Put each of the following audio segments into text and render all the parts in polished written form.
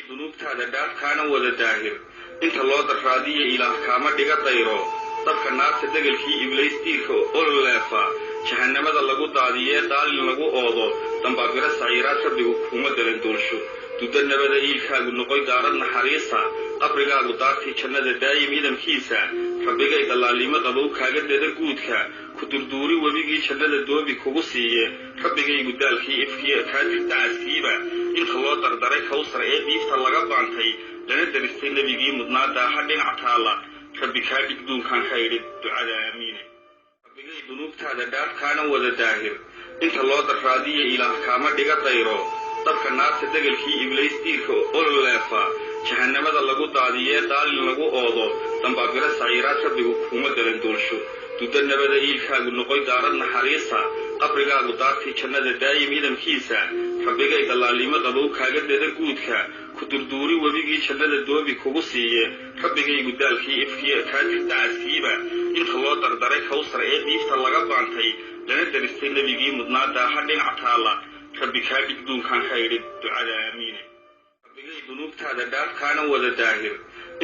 Dunuubtaada dhaaf kaana wada daahir, inta loo darraadiyo Ilaah kaama dhiga dayro. Dabka naarta degelkii Iblays diirka ololeefa, jahannamada lagu daadiyee daalin lagu oodo, dambaabiro saciiraad Rabbigu kuma dalan doolsho. Duddo nabada iilkaagu noqoy daarad naxariisa, qabrigaagu daartii jannada daayim idamkiisa. Rabbigay dallaalnimo qabow kaaga deda guudka, ku durduuri webigii jannada doobi kugu siiye. Rabbigaygu daalkii ifkiye kaatir dacaskiiba, inta loo dardaray Kawsar ee diifta laga baantay, lana daristay nebigii mudnaa daaha dhinac taalla, Rabbi kaa dhig duunkaan ka idhi ducada aamiine. Rabbigay dunuubtaada dhaaf kaana wada daahir, inta loo darraadiyo Ilaah kaama dhiga dayro. Dabka naarta degelkii Iblays diirka ololeefa, jahannamada lagu daadiyee daalin lagu oodo, dambaabiro saciiraad Rabbigu kuma dalan doolsho. Duddo nabada iilkaagu noqoy daarad naxariisa, qabrigaagu daartii jannada daayim idamkiisa. Rabbigay dallaalnimo qabow kaaga deda guudka, ku durduuri webigii jannada doobi kugu siiye. Rabbigaygu daalkii ifkiye kaatir dacaskiiba, inta loo dardaray Kawsar ee diifta laga baantay, lana daristay nebigii mudnaa daaha dhinac taalla, Rabbi kaa dhig duunkaan ka idhi ducada aamiine. Rabbigay dunuubtaada dhaaf kaana wada daahir,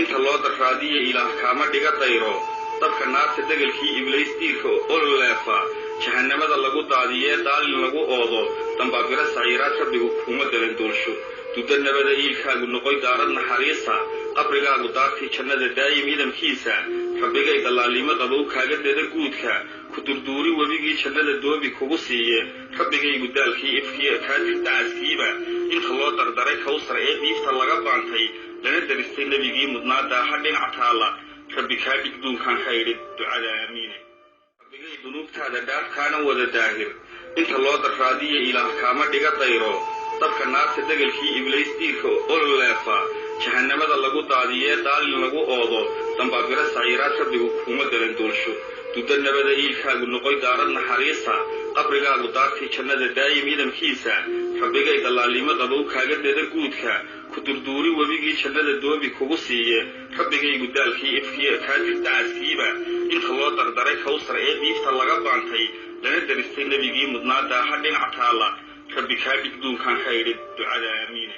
inta loo darraadiyo Ilaah kaama dhiga dayro. Dabka naarta degelkii Iblays diirka ololeefa, jahannamada lagu daadiyee daalin lagu oodo, dambaabiro saciiraad Rabbigu kuma dalan doolsho. Duddo nabada iilkaagu noqoy daarad naxariisa, qabrigaagu daartii jannada daayim idamkiisa. Rabbigay dallaalnimo qabow kaaga deda guudka, ku durduuri webigii jannada doobi kugu siiye. Rabbigaygu daalkii ifkiye kaatir dacaskiiba, inta loo dardaray Kawsar ee diifta laga baantay, lana daristay nebigii mudnaa daaha dhinac taalla, Rabbi kaa dhig duunkaan ka idhi ducada aamiine. Rabbigay dunuubtaada dhaaf kaana wada daahir, inta loo darraadiyo Ilaah kaama dhiga dayro. Dabka naarta degelkii Iblays diirka ololeefa, jahannamada lagu daadiyee daalin lagu oodo, dambaabiro saciiraad Rabbigu kuma dalan doolsho. Duddo nabada iilkaagu noqoy daarad naxariisa, qabrigaagu daartii jannada daayim idamkiisa. Rabbigay dallaalnimo qabow kaaga deda guudka, ku durduuri webigii jannada doobi kugu siiye. Rabbigaygu daalkii ifkiye kaatir dacaskiiba, inta loo dardaray Kawsar ee diifta laga baantay, lana daristay nebigii mudnaa daaha dhinac taalla, Rabbi kaa dhig duunkaan ka idhi ducada aamiine.